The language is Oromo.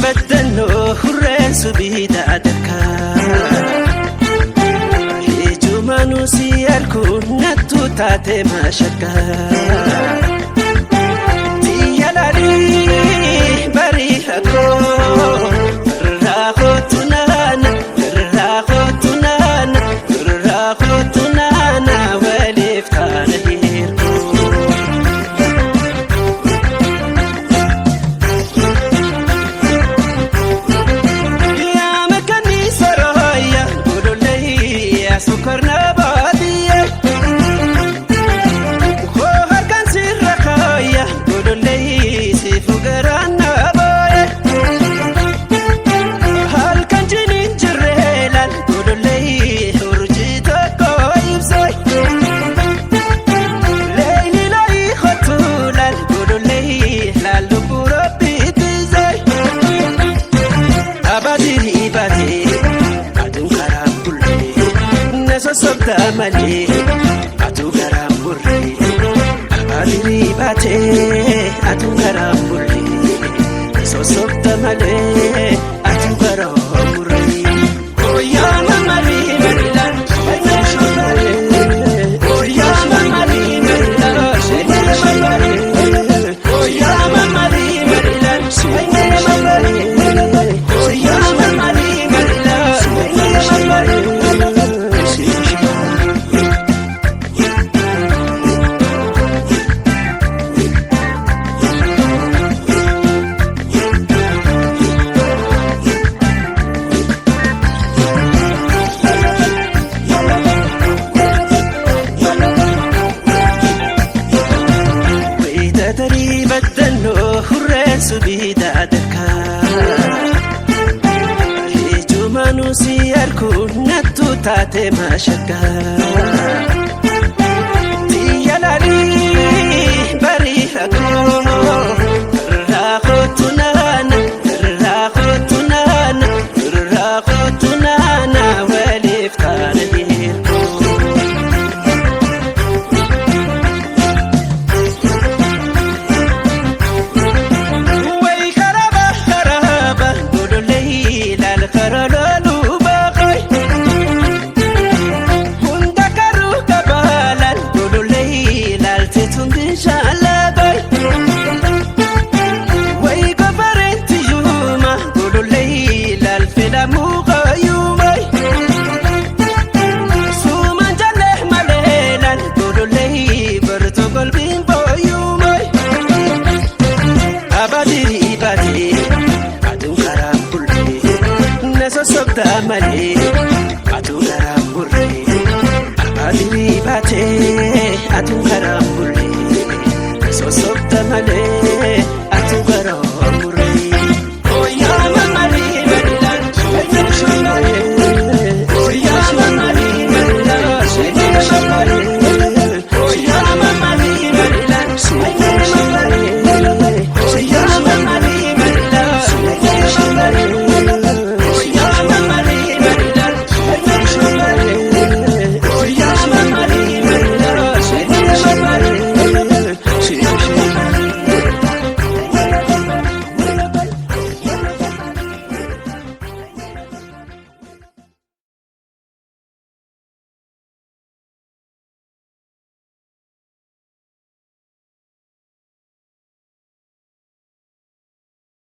Wayita baddannoo hurreen subiidha adakkaa. Ijumaanuu si arguun nattu taate maashakkaa. Xiyya laalii barii rakkoo irraa kootu naana irraa kootu naana irraa kootu naana waliif taana hirkoo. Yaa makkanniisa rooya godollee yaa sukkarna baadiyye. Koo harkaan sirra kooya godollee siifu garaan na booye. Halkan jiniin jirree laal godollee urjii tokko ibsee. Leeyli laayi kottu laal godollee laal lubbuu rabbii tiisee. Abadii baatee aduun karaa bullee na sossobdaa malee aduu garaa murree. Abadii baatee aduun karaa bullee na sossobdaa malee aduu garaa murree. Ooyaa mamarii marilaan ooyaa mamarii marilaan ooyaa mamarii marilaan ooyaa mamarii marilaan. Wayita tarii baddannoo hurreen subiidha adakkaa. Ijumaanuu si arguun nattu taate maashakkaa. Xiyya laalii barii rakkoo irraa kootu naana irraa kootu naana irraa kootu naana waliif taana hirkoo. Way karaba karaba godollee laal karalooluu baaqay. Hunda karuu qabaa laal godollee laal teetuun bishaan laaqay. Way gofareen yuuma godollee laal fedhamuu qayyuumay. Suumaan jallee malee laal godollee bartoo qalbiin booyyuumay. Abadii baatee aduun karaa bullee na sossobdaa malee